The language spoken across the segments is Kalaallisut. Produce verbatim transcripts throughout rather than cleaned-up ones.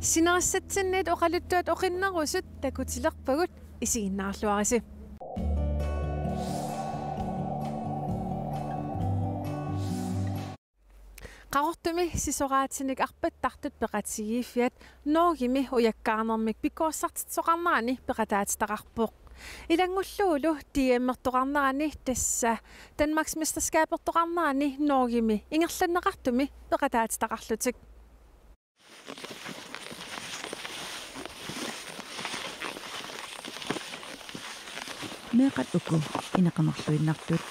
Sinerissatsinniit oqaluttuat oqinnerusut takutilerpagut, isiginnaarluarisi. Qaqortumi sisoraatinik arpattartut peqatigiiffiat Norgemi ujakkaarnermik pikkorissartitsisoqarnerani peqataatitaqarpoq. Ilanngullugulu D M-ertoqarnerani, tassa Danmarksmesterskabertoqarnerani Norgemi ingerlanneqartumi peqataatitaqarlutik. Meeqqat uku ineqamarluinnartut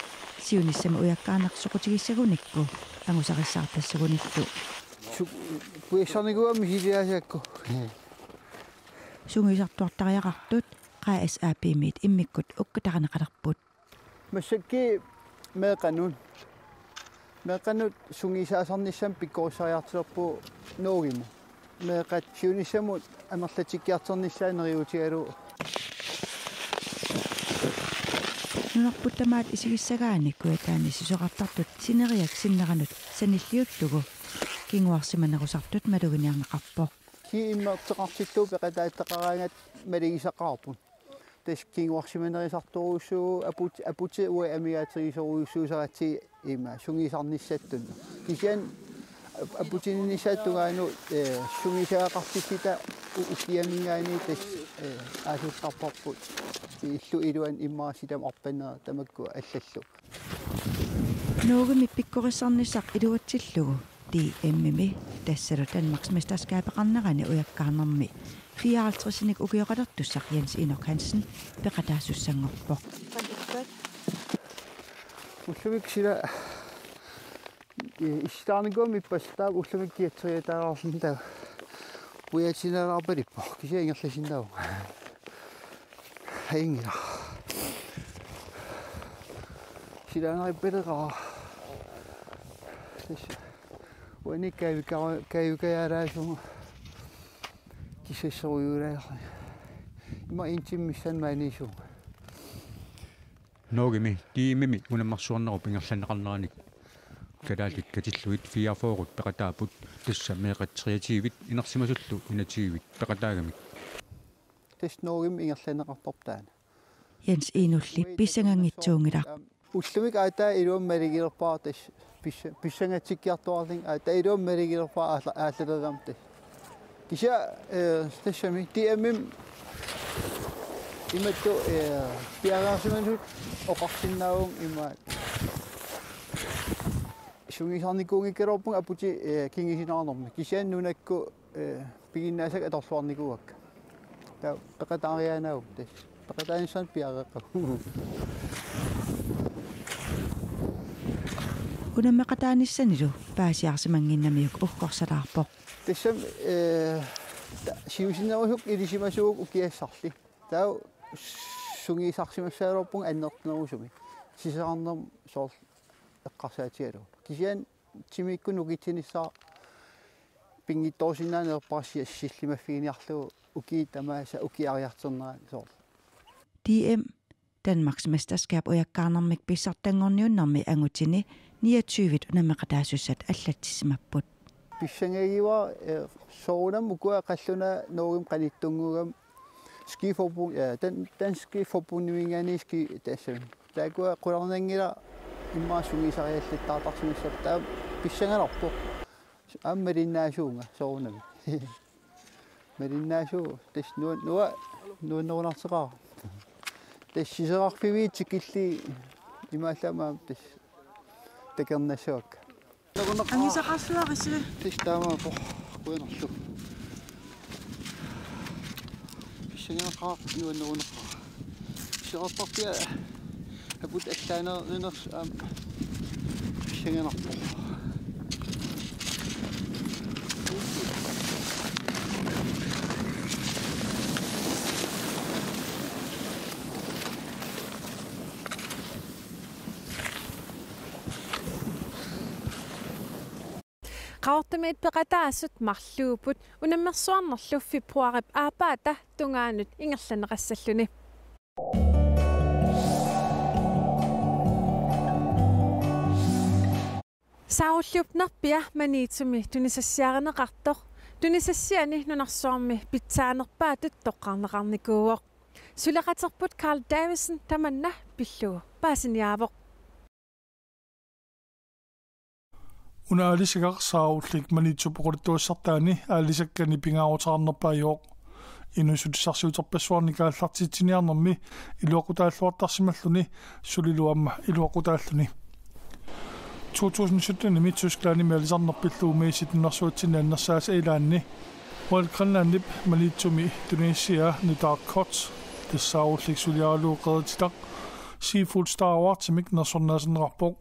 siunissami ujakkaarneq soqutigissagunikku angusarissaartassagunillu. Su-, pujassarnikuugamik misiliaasakku. Sungiusartuartariaqartut K S A P-miit immikkut ukkatarineqalerput. Massakkut meeqqanut. Meeqqanut sungiusaasarnissamut pikkorissariartilerpugut Norgemi. Meeqqat siunissamut amerlatsikkiartornissaat neriuutigalugu. Nunarput tamaat isigissagaanni Kujataani sisorartartut sineriak sinneranut sanilliullugu kinguarsimanerusartut maluginiarneqarpoq. Kisianni immerteqartillugu peqataatitaqaraangat malugisaqaarput. Tassa kinguarsimanerisartorujussuuvoq, aput-, aputit uagut amigaateqarujussuusaratsigu ima sungiusarnissatsinnut. Kisianni ap-, aputininnissaata tungaanut, eh, sungiusagaqartilluta u-, ukiaminngaanniit tassa, eh, aallartarparput. Illup iluani immaqa sitamut arpannerit tamakku allallu. Norgemi pikkorissarnissaq iluatsillugu D M-imi tassalu Danmarksmesterskabeqarnerani ujakkaarnermi fireoghalvtredsinik ukioqalertussaq Jens Enok Hansen peqataasussanngorpoq. Ullumikkut sila, eh, issilaarnikuugami ippassaq, taava ullumikkut kiatseriataarluni taava pujatsinaalaarpalippoq, kisianni ingerlasinnaavunga. Ajunngilaq. Silaannarippalerpara. Tassa uani kaavika-, kaavikajaalaasuvunga kisassorujuulaarlunga. Ima en time missaani maaniissuunga. Norgemi D M-imi unammersuarnerup ingerlanneqarnerani kalaallit katillugit fireogfyrre peqataapput, tassa meeqqat treogtyve inersimasullu enogtyve peqataagamik. Tassa Norgemi ingerlanneqartarpoq taanna. Jens Enolli pissanganngitsuunngilaq. Ullumikkut aatsaat iluamik malugilerpara tassa pissa-, pissangatsikkiartuaarlunga, aatsaat iluamik malugilerpara aalla-, aallaleraangama tassa. Kisianni, eh, tassami D M-imi imatut, eh, piareersimasut oqarsinnaavunga imaat. Sungiusarnikuunngikkaluarpunga aputit, eh, kingusinaarnermik. Kisianni nunakkut, eh, piginnaasakka atorluarnikuuakka. Taava peqataariaannaavoq tassa. Peqataanissamut piareeqqavoq. Unammeqataanissanilu paasiarsimannginnamiuk uggorsalaarpoq. Tassami, eh, ta-, siusinnerusukkut ilisimasuugut ukiassarli. Taava sungiusarsimassagaluarpunga annertunerusumik. Sisorarnermut soorlu eqqarsaatigalugu. Kisianni timikkut nukitsinissaq pinngitsoorsinnaanerpara si-, sillimaffiginiarlugu ukiut tamaasa ukiariartornerani soorlu. D M Danmarksmesterskab ujakkaarnermik pissartanngorniunnermi angutini niogtyve unammeqataasussat allatsissimapput. Pissangagivara, eh, soorunami ukua qallunaat Norgemi qanittunnguugami skiforbund, eh, Dan-, Dansk Skiforbundiminngaanniit ski-, tassami. Taakkua qularnanngilaq immaqa sungiusariallattaartarsimassapput, taava pissanganarpoq. Aamma malinnaasuunga soorunami. Malinnaasuuvoq, tassa nua-, nua-, nuannerunarteqaara. Tassa sisorarfiviit tikillugu imaallaat aamma tassa takornassuakka. Angisaqarluarisi. Tassa taamaappoq, qujanarlu. Pissanganaqaaq, nuannerunaqaaq. Sisorartarfiat aputit allaanerunersut aamma pissanganarpoq. Qaqortumiit peqataasut marluupput unammersuarnerlu februaarip aappaata tungaanut ingerlanneqassalluni. Saarulliup nerpia Maniitsumi tunisassiarineqartoq Tunisassiani nunarsuarmi pitsaanerpaatut toqqarneqarnikuuvoq. Suleqaterput Carl Davidsen tamanna pillugu paasiniaavoq. Una aalisagaq Saarullik Maniitsup oqaluttuassartaani aalisakkani pingaarutaarnerpaajuvoq. Inuussutissarsiuterpassuarnik aallartitsiniarnermi iluaqutaalluartarsimalluni sulilu aamma iluaqutaalluni. To tusind syttenimi Tysklandimi aalisarneq pillugu Messit nunarsuatsinni annersaasa ilaanni Royal Greenlandip Maniitsumi tunisiaa nutaaq Kot, tassa Saarullik suliaralugu qerititaq Seafood Star Awardimik nersornaaserneqarpoq.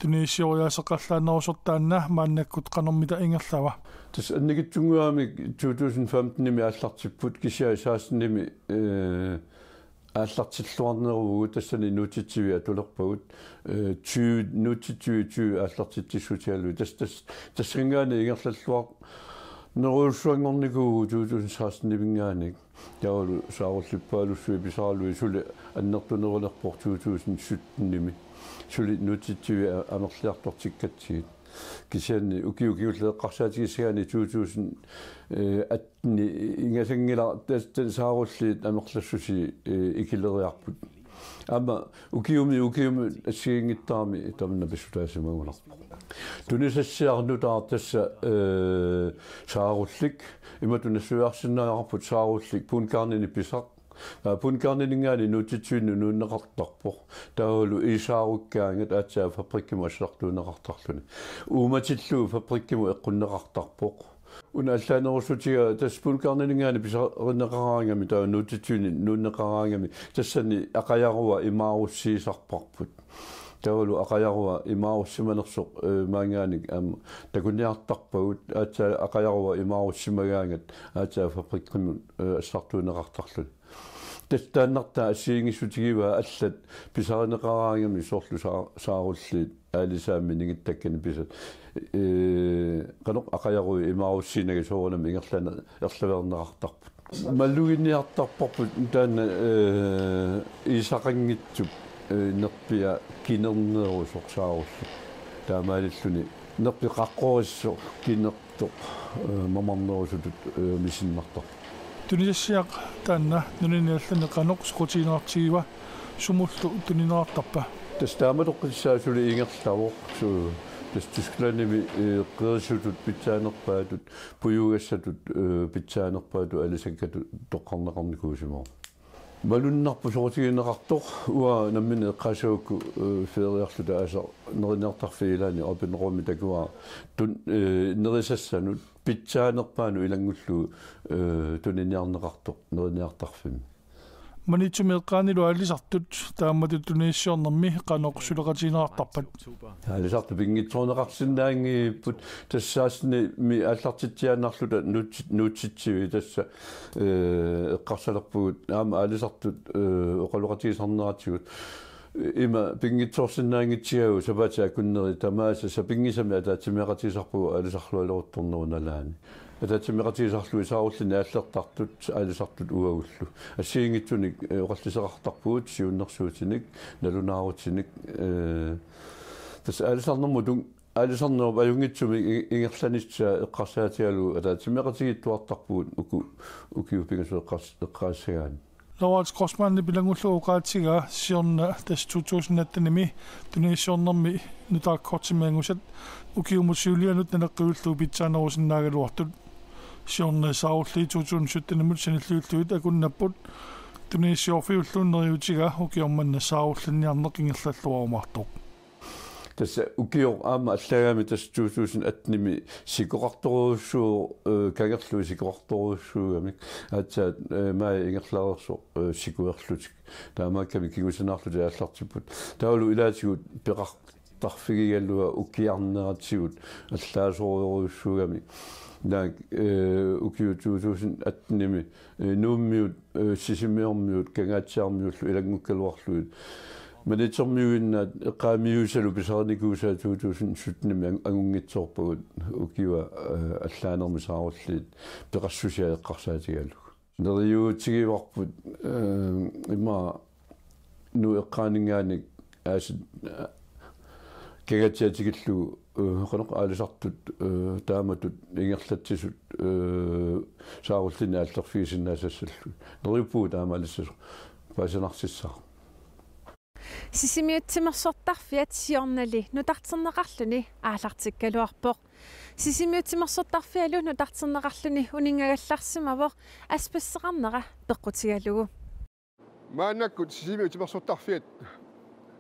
Tunisioriaaseq allaanerusoq taanna maannakkut qanormita ingerlava? Tassa annikitsunnguamik to tusind femtenimi aallartipput, kisianni sekstenimi, eh, aallartilluarneruvugut, tassani nuutsitsivik atulerpagut, eh, tyve, nuutsitsivik tyve aallartitsissutigalugu. Tas-, tas-, tassanngaanniit ingerlalluarnerujussuanngornikuuvugut to tusind seksteniminngaanniit. Taavalu Saarullipaalussuit pisaraluit suli annertunerulerpoq to tusind syttenimi. Suli nuutsitsivik a-, amerliartortikkatsigit. Kisianni ukiut kingulliit eqqarsaatigissagaanni to tusind, eh, atten ingasanngilaq tas-, tas-, Saarulliit amerlassusii, eh, ikileriarput. Aamma ukiumi, ukiumi assigiinngittarami tamanna pissutaasimagunarpoq. Tunisassiaq nutaaq tassa, eh, Saarullik, imatut nassuiarsinnaavarput Saarullik Bundgarnini pisaq. Aa, Bundgarnininngaanniit nuutsitsivinnut nuunneqartarpoq. Taavalu Iisaarukkaangat aatsaat fabrikkimut assartuunneqartarluni. Uumatillugu fabrikkimut eqqunneqartarpoq. Una allaanerussutiga tassa Bundgarnininngaanniit pisarineqaraangami taava nuutsitsivinnut nuunneqaraangami tassani aqajarua imaarussiisarparput. Taavalu aqajarua imaarussimanersoq, eh, maanngaanniit aamma takuniartarpagut, aatsaat aqajarua imaarussimagaangat aatsaat fabrikkimut, eh, assartuunneqartarluni. Tassa taannartaa assigiinngissutigivaa allat pisarineqaraangamik soorlu Saa-, Saarulliit aalisaammik ningittakkanik pisat. Ee, qanoq aqajaruit imaarussiinagit soorunami ingerlaanna-, erlaveerneqartarput. Maluginiartarparput taanna, ee, iisaqanngitsup, ee, nerpiaq kinernerusoq Saarullik. Taamaalilluni nerpiaq qaqqorissoq kiner- toq, eh, mamarnerusutut, eh, misinnartarpoq. Tunisassiaq taanna nunani allani qanoq soqutigineqartigiva, sumullu tunineqartarpa? Tassa taamatoqqissaa suli ingerlavoq, su-, tassa Tysklandimi, eh, qerisutut pitsaanerpaatut, pujugassatut, eh, pitsaanerpaatut aalisakkatut toqqarneqarnikuusimavoq. Malunnarpoq soqutigineqartoq, uanga nammineq eqqaassagukku, eh, feriarluta aasaq neriniartarfik ilaanni open roomi takuara tun-, eh, nerisassanut pitsaanerpaanut ilanngullugu, eh, tuniniarneqartoq neriniartarfimmi. Maniitsumi eqqaanilu aalisartut taamatut tunisiornermi qanoq suleqatigineqartarpat? Aalisartut pinngitsoorneqarsinnaanngipput, tassa sekstenimi aallartitsiaannarluta nuutsi-, nuutsitsivik tassa, eh, eqqarsalerpugut aamma aalisartut, eh, oqaloqatigisarneratigut. Ima pinngitsoorsinnaanngitsigaagut sapaatit akunneri tamaasa sapinngisamik ataatsimeeqatigisarpugut aalisarlualeruttornerup nalaani. Ataatsimeeqatigisarlugit Saarullinni aallertartut aalisartut uagullu. Assigiinngitsunik, eh, oqalliseqartarpugut siunnersuutinik, nalunaarutinik, eh, tassa aalisarnermut tun-, aalisarnerup ajunngitsumik i-, ingerlanissaa eqqarsaatigalugu ataatsimeeqatigiittuartarpugut uku ukiut pingasut eqqars-, eqqaasissagaanni. Laurits Grossmannip ilanngullugu oqaatigaa siorna tassa to tusind attenimi tunisiornermi nutaaq Kotimik angusat ukiumut siulianut naleqqiullugu pitsaanerusinnaagaluartut. Siorna Saarulliit to tusind syttenimut sanilliullugit akunnapput, tunisiorfiulluunniit neriuutigaa ukioq manna Saarullinniarneq ingerlalluarumaartoq. Tassa ukioq aamma allaagami tassa to tusind attenimi sikoqartorujussuuvoq, eh, kangerlui sikoqartorujussuugamik. Aatsaat, eh, maajip ingerlareersoq, eh, sikuerlutik. Taamaakkami kingusinaarlutik aallartipput. Taavalu ilaatigut peqartarfigigaluaq ukiarneratigut allaasorujussuugami. Naak, eh, ukiut to tusind attenimi, eh, Nuummiut, eh, Sisimiormiut, Kangaatsiarmiullu ilanngukkaluarlugit. Maniitsormiuinnaat eqqaamiuisalu pisarinikuusaat to tusind syttenimi ang-, angunngitsoorpagut ukiup, eh, allaanermi Saarulliit peqassusia eqqarsaatigalugu. Neriuutigivarput, eh, ima Nuup eqqaaninngaanniit aasiit, eh, Kangaatsiaq tikillugu Ee, qanoq aalisartut, ee, taamatut ingerlatsisut, ee, saarullinnik aallerfigisinnaasassallugu. Neriuppugut taamaalissasoq paasinarsissaaq. Sisimiut timersortarfiat siornali nutarterneqarluni aallartikkaluarpoq. Sisimiut timersortarfialu nutarterneqarluni uninngagallarsimavoq asbesteqarnera peqqutigalugu. Maannakkut Sisimiut timersortarfiat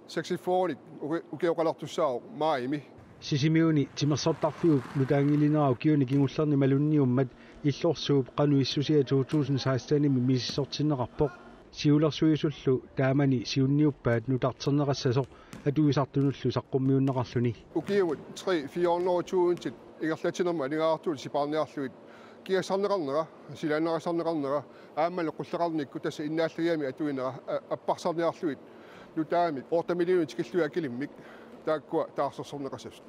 seksogfyrrenik uki-, ukioqalertussaavoq maajimi. Sisimiuni timersortarfiup nutaanngilinera ukiuni kingullerni malunniummat Illorsuup qanoq issusia to tusind sekstenimi misissortinneqarpoq. Siulersuisullu taamani siunniuppaat nutarterneqassasoq atuisartunullu saqqummiunneqarluni. Ukiumut tre fire hundrede tusindit ingerlatsinermut aningaasartuutit sipaarniarlugit kiassarneqarnera, silaannarissarneqarnera, aammalu qulleqarnikkut tassa innaallagigamik atuinera, a-, apparsarniarlugit nutaamik otte millionit tikillugit akilimmik taakkua taarsersorneqassasut.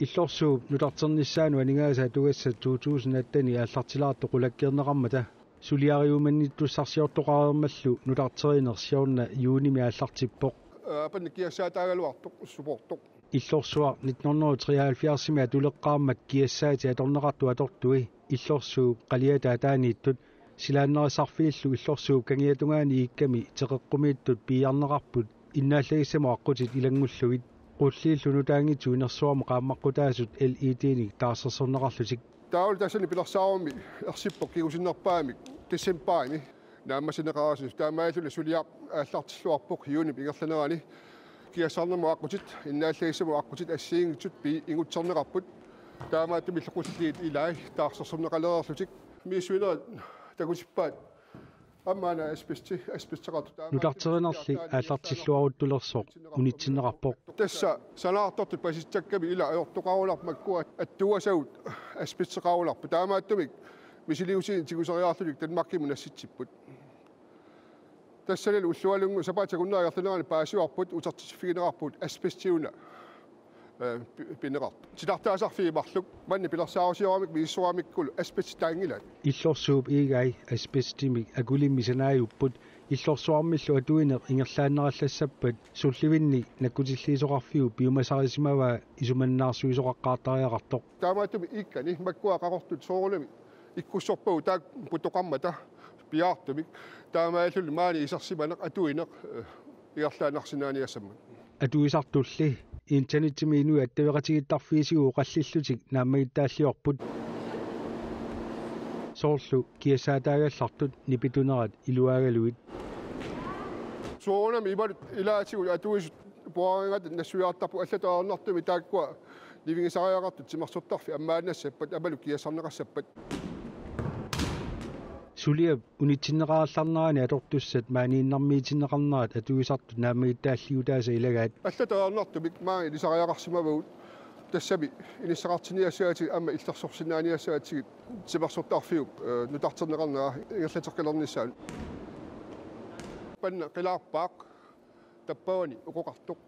Illorsuup nutarternissaanut aningaasat atugassat to tusind attenit aallartilaartut qulakkeerneqarmata suliariumannittussarsiortoqareermallu nutarterineq siorna juunimi aallartippoq. Aapanna kiassaataagaluartoq, supportoq. Illorsuaq nitten hundrede treoghalvfjerdsimi atuleqqaarmat kiassaatit atorneqartut atortui Illorsuup qaliata ataaniittut silaannarissarfiillu Illorsuup kangiatungaani iikkami teqeqqumiittut piiarneqarput innaallagissamut aqqutit ilanngullugit. Qulliillu nutaanngitsut inersuarmut qaammaqqutaasut L E D-nik taarsersorneqarlutik. Taavalu tassani pilersaarummi ersippoq kingusinnerpaamik decembarimi naammassineqarassasoq, taamaalilluni suliaq aallartilluarpoq juunip ingerlanerani. Kiassarnermut aqqutit, innaallagissamut aqqutit assigiinngitsut pi-, ingutserneqarput. Taamaattumillu qulliit ilaat taarsersorneqalereerlutik. Misissuinerit takutippaat. Aamma una asbesti, asbesteqartoq taamaattumik. Nutarterinerli aallartilluaruttulersoq unitsinneqarpoq. Tassa sanaartortut pasitsakkamik ilaat ajortoqarunarput, makkua attuugasagut asbesteqarunarput. Taamaattumik misiliutinik tiguseriarlutik Danmarkimut nassitsipput. Tassanilu ullualunnguit sapaatip akunnera ingerlanerani paasivarput utertitsiffigineqarpugut asbesti una, ee, pi-, pineqartoq. Titartaasarfiit marluk manna pilersaarusioramik misissoramikkulu asbesti taanngilaat. Illorsuup iigai asbestimik akulimmik sanaajupput. Illorsuarmillu atuineq ingerlaannarallassappat sullivinnik nakkutilliisoqarfiup piumasarisimavaa isumannaarsuisoqaqqaartariaqartoq. Taamaattumik iikkani makkua qaqortut soorunami ikkussorpagut taakku putoqarmata piaartumik. Taamaalilluni maani isersimaneq atuineq, ee, ingerlaannarsinnaaniassammat. Atuisartulli internetimi inuit attaveqatigiittarfiisigut oqallillutik naammagittaalliorput. Soorlu kiassaataagallartut nipitunerat iluaagalugit. Soorunami imaluunniit ilaatigut atuisut puaringat nassuiartarput, allatut ajornartumik taakkua nivigisariaqartut timersortarfik ammaannassappat aammalu kiassarneqassappat. Suliap unitsinneqarallarnerani atortussat maaniinnarmiitinneqarnerat atuisartut naammagittaalliutaasa ilagaat. Allatut ajornartumik maani ilisariaqarsimavagut, tassami inissaqartinniassagatsigu aamma illersorsinnaaniassagatsigu timersortarfiup, ee, nutarterneqarnera ingerlateqqilernissaanut. Panna qilaarpaaq tappavani oqoqartoq.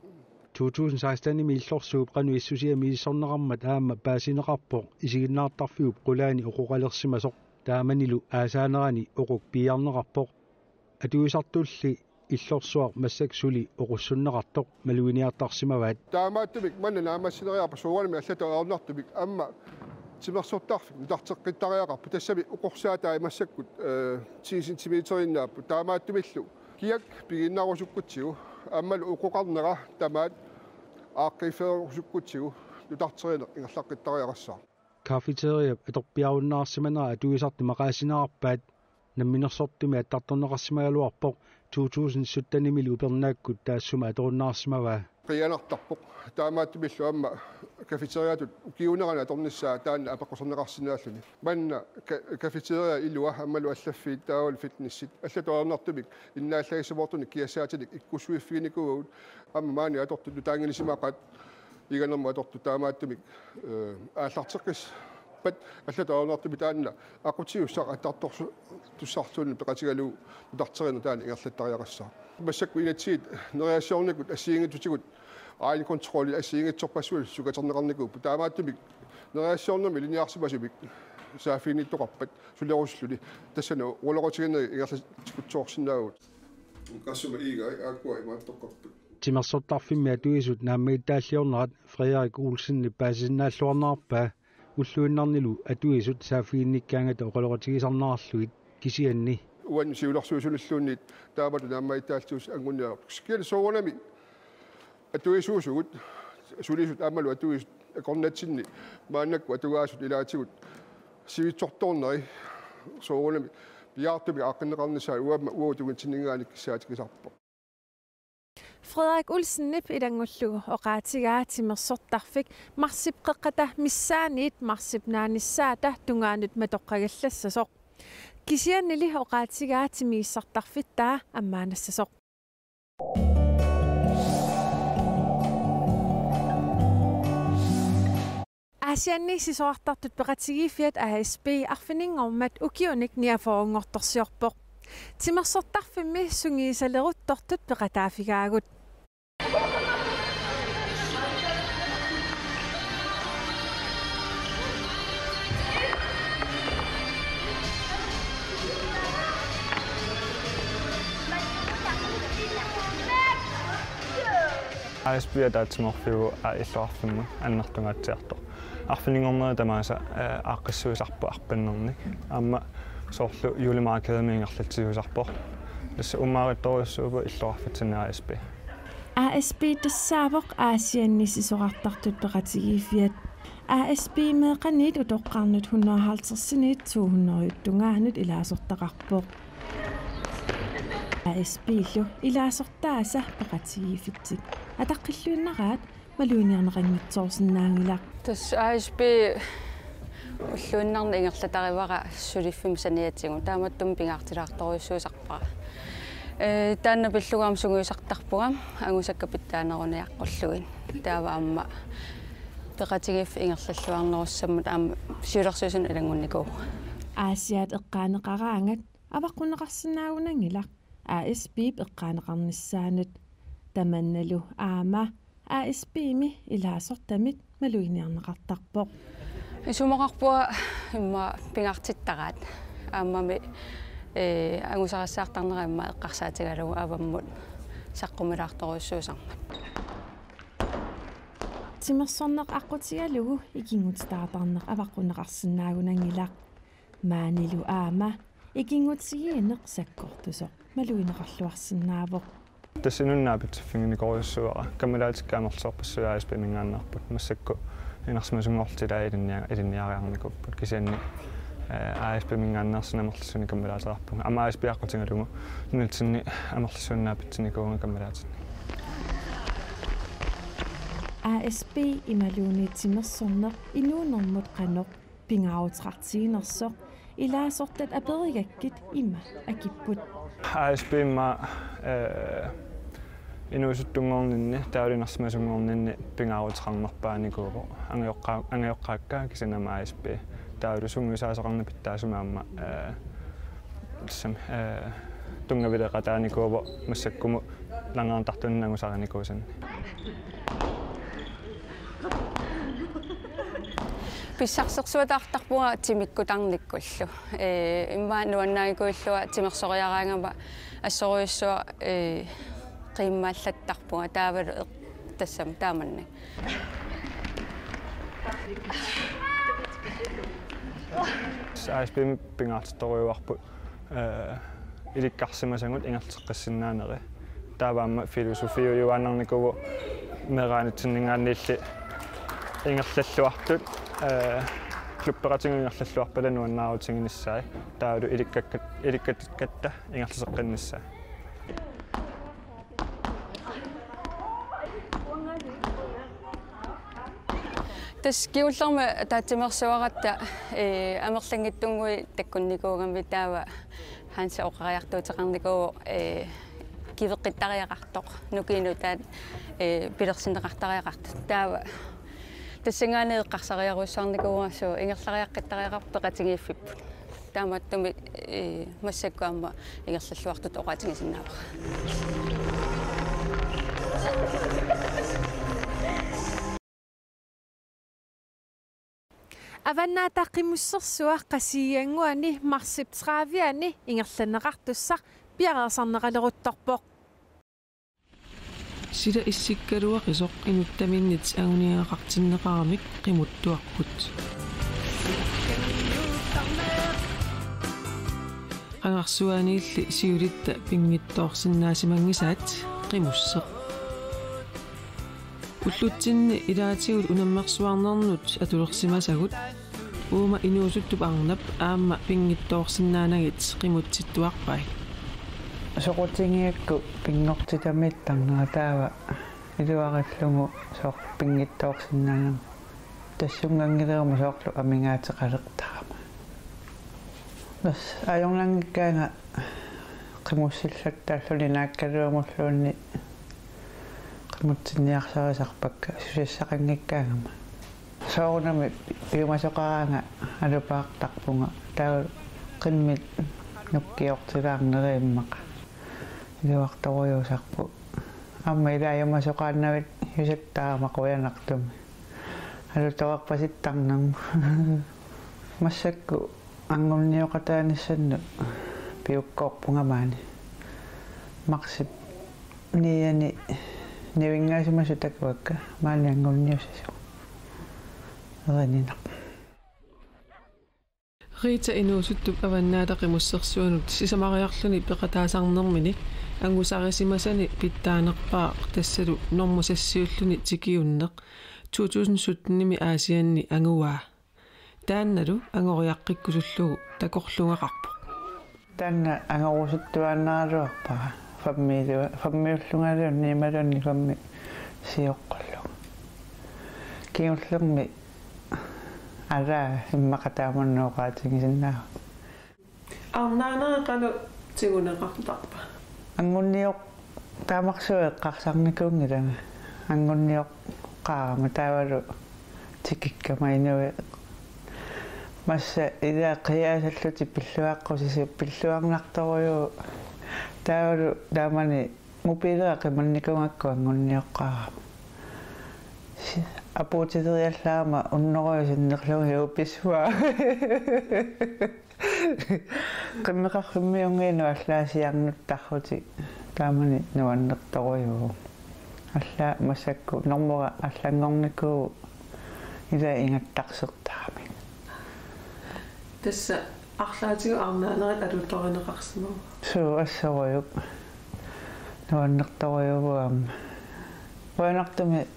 To tusind sekstenimi Illorsuup qanoq issusia misissorneqarmat aamma paasineqarpoq isiginnaartarfiup qulaani oqoqalersimasoq. Taamanilu aasaanerani oquk piiarneqarpoq. Atuisartulli Illorsuaq massakkut suli oqussunneqartoq maluginiartarsimavaat. Taamaattumik manna naammassineriarpat soorunami allatut ajornartumik aamma timersortarfik nutarteqqittariaqarpoq, tassami oqorsaatai massakkut, ee, ti centimeteriinnaapput. Taamaattumillu kiak pigiinnarusukkutsigu aammalu oqoqarnera tamaat aaqqiiffigerusukkutsigu nutarterineq ingerlaqqittariaqassaaq. Cafeteriap atorpiarunnaarsimanera atuisartut maqaasinerarpaat namminersortumik attartorneqarsimagaluarpoq to tusind syttenimilu upernaakkut taassuma atorunnaarsimavaa. Qiianartarpoq. Taamaattumillu aamma cafeteriatut ukiuunerani atornissaa taanna apeqquserneqarsinnaalluni. Manna ka-, cafeteria ilua aammalu allaffiit taavalu fitnessit allatut ajornartumik innaallagissamoortunik kiassaatinik ikkussuiffiginikuuagut. Aamma maani atortut nutaanngisimaqaat, iganermut atortut taamaattumik, ee, aallarteqqissappata allatut ajornartumik taanna aqutsisussaq attartortussarluunniit peqatigalugu nutarterineq taanna ingerlattariaqassaaq. Massakkut inatsit nerisassiornikkut assigiinngitsutigut egenkontrolli assigiinngitsorpassuit sukaterneqarnikuupput. Taamaattumik nerisassiornermi ilinniarsimasumik saaffiginnittoqarpat sulerusulluni tassani ulequtigineq ingerlatikutsoorsinnaavugut. Qassuma iigai aakkua imaattoqarput. Timersortarfimmi atuisut naammagittaalliornerat Frederik Olsenip paasisinnaalluarnerarpaa ulluinnarnilu atuisut saaffiginnikkaangata oqaloqatigisarnerarlugit, kisianni uani siulersuisulilluunniit taamatut naammagittaalliussat anguniartoq. Kisianni soorunami atuisuusugut, sulisut aammalu atuisut akornatsinni maannakkut atugaasut ilaatigut sivitsortoorneri soorunami piaartumik aaqqinneqarnissaat uagut tunngitsinninngaanniit kissaatigisarpoq. Frederik Olsenip ilanngullugu oqaatigaa timersortarfik marsip qeqqata missaaniit marsip naanissaata tungaanut matoqqagallassasoq. Kisiannili oqaatigaa timigissartarfittaa ammaanassasoq. Aasianni sisorartartut peqatigiiffiat A S P arfininngormat ukiunik niogfyrrenngortorsiorpoq. Timersortarfimmi sungiusaleruttortut peqataaffigaagut. A S P ataatsimoorfiuvoq illoqarfimmut annertungaatsiartoq. Arfininngornerit tamaasa, eh, aaqqissuisarput arpannernik. Aamma soorlu julemarkedimik ingerlatsisuusarpoq. Tassa uummarittorujussuuvoq illoqarfitsinni A S P. A S P tassaavoq Aasianni sisorartartut peqatigiiffiat. A S P meeqqaniit utoqqarnut hundrede og halvtredsinit to hundrede tungaanut ilaasortaqarpoq. A S P-llu ilaasortaasa peqatigiiffitsik ataqqilluinnaraat maluginiarneqanngitsoorsinnaanngilaq. Tassa A S P ulluinnarni ingerlatarivara suliffimmi saniatigut, taamattumik pingaartilaartorujussuusarpara. Ee, taanna pillugu aamma sungiusartarpunga angusakka pitsaaneruniaqqullugit. Taava aamma peqatigiiffik ingerlalluarnerussammat aamma siulersuisunut ilanngunnikuuvunga. Aasiaat eqqaaneqaraangat avaqqunneqarsinnaagunanngilaq A S P-p eqqaaneqarnissaanut. Tamannalu aamma A S P-mi ilaasortamit maluginiarneqartarpoq. Isumaqarpunga immaqa pingaartittaraat. Aammami, ee, angusarissaartarnera immaqa eqqarsaatigalugu avammut saqqumilaartorujussuusarmat. Timersorneq aqqutigalugu ikinngutitaartarneq avaqqunneqarsinnaagunanngilaq. Maanilu aamma ikinngutigiinneq sakkortusoq malugineqarluarsinnaavoq. Tassa inunnut naapitsiffiginikuuara, kammalaatikka amerlasoorpassuit A S P-minngaanneerput, massakkut inersimasunngortitaat ilinnia-, ilinniariarnikuupput, kisianni, eh, A S P-minngaanneersoq amerlasuunik kammalaateqarpunga. Aamma A S P aqqutigalugu nunatsinni amerlasuunik naapitsinikuuvunga kammalaatinnik. A S P imaluunniit timersorneq inuunermut qanoq pingaaruteqartiginersoq ilaasortat aperigakkit ima akipput. A S P immaqa, eh, inuusuttunngorninni, taavalu inersimasunngorninni pingaaruteqarnerpaanikuuvoq. Angajoqqa-, angajoqqaakka kisianni aamma A S P. Taavalu sungiusaasoqarneq pitsaasumik aamma, eh, tassami, eh, tunngavileqataanikuuvoq massakkumut langaartartunik angusarinikuusanni. Pissarsersuataartarpunga timikkutarnikkullu. Ee, immaqa nuannaarikuullunga timersoriaraangama assorujussuaq, ee, qiimmaallattarpunga taavalu eq-, tassami taamannak. A S P-mi pingaartittorujuarput, eh, ilikkarsimasagut ingerlateqqissinnaaneri. Taava aamma filosofiujuaannarnikuuvoq meeraanitsinninngaanniilli ingerlalluartut, eh, klubbeqatigut ingerlalluarpata nuannaarutiginissaat. Taavalu ilikkakkat-, ilikkatikkatta ingerlateqqinnissaat. Tassa kingullermik ataatsimeersuaratta, ee, amerlanngitsunnguit takkunnikuugamik taava Hansi oqariartuuteqarnikuuvoq, ee, kiveqqittariaqartoq, nukiinut taanna, ee, pilersinneqartariaqartoq. Taava tassanngaanniit eqqarsariarujussuarnikuuara suu ingerlariaqqittariaqarpoq peqatigiiffipput. Taamaattumik, ee, massakkut aamma ingerlalluartutut oqaatigisinnaavara. Avannaata Qimussersua Qasigiannguani marsip tredivianni ingerlanneqartussaq piareersarneqaleruttorpoq. Sila issikkaluaqisoq inuttaminnit anguniagaqartinneqaramik qimuttuarput. Qangarsuaaniilli siulitta pinngitsoorsinnaasimanngisaat qimusseq. Ullutsinni ilaatigut unammersuarnernut atulersimasagut uuma inuusuttup arnap aamma pinngitsoorsinnaanagit qimutsittuarpai. Soqutigigakku pinngortitamiittarnera taava iluarillugu soorlu pinngitsoorsinnaanera. Tassunnganngileruma soorlu amigaateqalertarama. Tassa ajornanngikkaanga qimussillattaalluni naakkaluamulluunniit qimutsinniarsarisarpakka susassaqanngikkaangama. Soorunami piumasoqaraanga alupaartarpunga taava qimmit nukkiortilaarneri immaqa. Iluartorujuusarput. Aamma ilaa ajumasoqaannavit ilusattaarama qujanartumik. Alutorerpasittarnermut. Massakkut angunnioqataanissannut piukkoorpunga maani. Marsip niani nivingaasimasut takuakka maani angunniussasoq. Erininaq. Rita inuusuttup Avannaata Qimussersuanut sisamariarluni peqataasarnermini angusarisimasani pitsaanerpaaq tassalu normu seksiulluni tikiunneq to tusind syttenimi Aasianni anguaa. Taannalu angoriaqqikkusullugu takorlugaqarpoq. Taanna angorusuttuaannaraluarpara femmilu-, femmiullungalu nimaluunniit femmi sioqqullugu. Kingullermi alaa immaqa taamannooqaatigisinnaavoq. Arnaaneri qanoq tiguneqartarpa? Angunnioq taamarsuaq eqqarsarnikuunngilanga. Angunnioqqaarama taavalu tikikkama inuit. Massa ilaa qiaasallutik pilluaqqusisut pilluarnartorujuuvoq. Taavalu taamani mobiilera qimannikuugakku angunnioqqaarama. Si-, apuutileriallaarama unnorujuk sinnerlugu juupissuaa. Qimmeqarfimmiunngilaq allaasiarnuttarlutik taamani nuannertorujuuvoq. Allaat massakkut normora allanngornikuuvoq ilaa ingattarsertaramik. Tassa arlaatigut arnaanerit alutorineqarsimavoq. Suu, assorujuk. Nuannertorujuuvoq aamma. Qujanartumik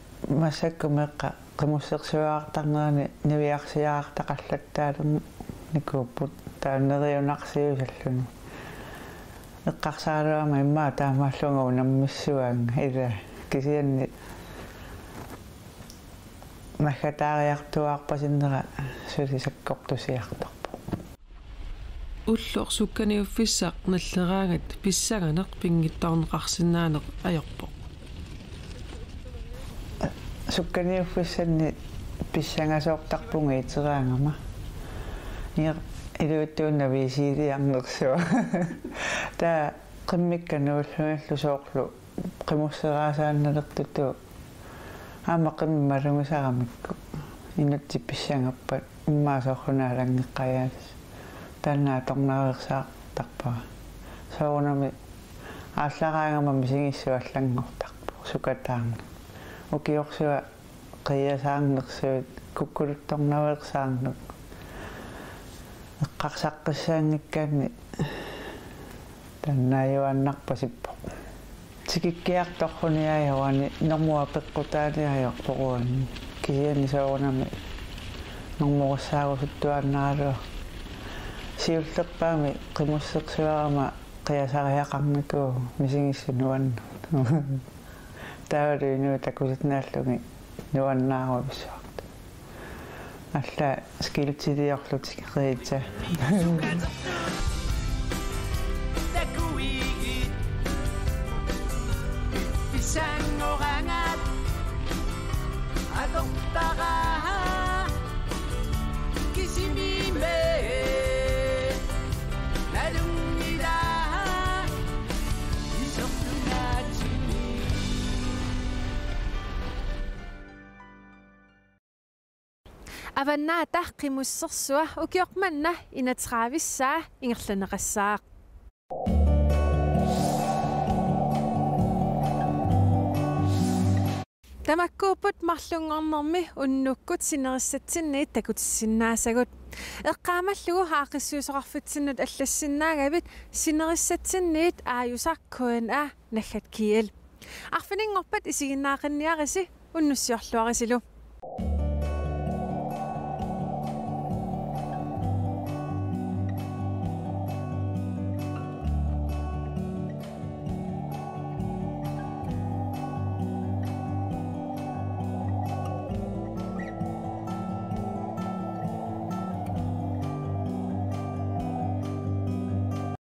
massakkut meeqqat qimussersuartarnerani niviarsiarartaqallattaarnikuupput taava neriunarsiusalluni. Eqqarsaraluarama immaqa taamaallunga unammissuaanga ilaa kisianni naggataariartuaarpasinnera suli sakkortusiartorpoq. Ulloq sukkaniuffissaq nalleraangat pissanganeq pinngitsoorneqarsinnaaneq ajorpoq. Sukkaniuffissanni pissangasoortarpunga iteraangama. Ier-, iluitsuunnavisiiliarnersuaq. Taava qimmikka nuullugillu soorlu qimusseraasaannalertutut aamma qimmit malugisaramikku inutsit pissangappat immaqa soorlu naalanngeqqajaas taanna atornaveersaartarpara. Soorunami aallaraangama misigissut allanngortarpoq sukataarneq. Ukiorsuaq qiasaarnersuit kukkuluttornaveersaarneq eqqarsaqqissaanngikkaanni taannaajuaannarpasippoq. Tikikkiartorluni ajorani normua peqqutaani ajorpoq uani. Kisianni soorunami normorissaarusuttuaannaraluarpoq. Siullerpaamik qimussersuarama qiasariaqarnikuuvoq misigissut nuannertut. Taavalu inuit takusinnaallugit nuannaarujussuartut. Allaat skiltiliorlutik Rita. Avannaata Qimussersua ukioq manna enogtredive-ssaa ingerlanneqassaaq. Tamakkuupput marlunngornermi unnukkut sinerissatsinniit takutissinnaasagut. Eqqaamallugu aaqqissuisoqarfitsinnut allassinnaagavit sinerissatsinniit aajusaq K N A naggat G L. Arfininngorpat isiginnaaqinniarisi, unnussiorluarisilu.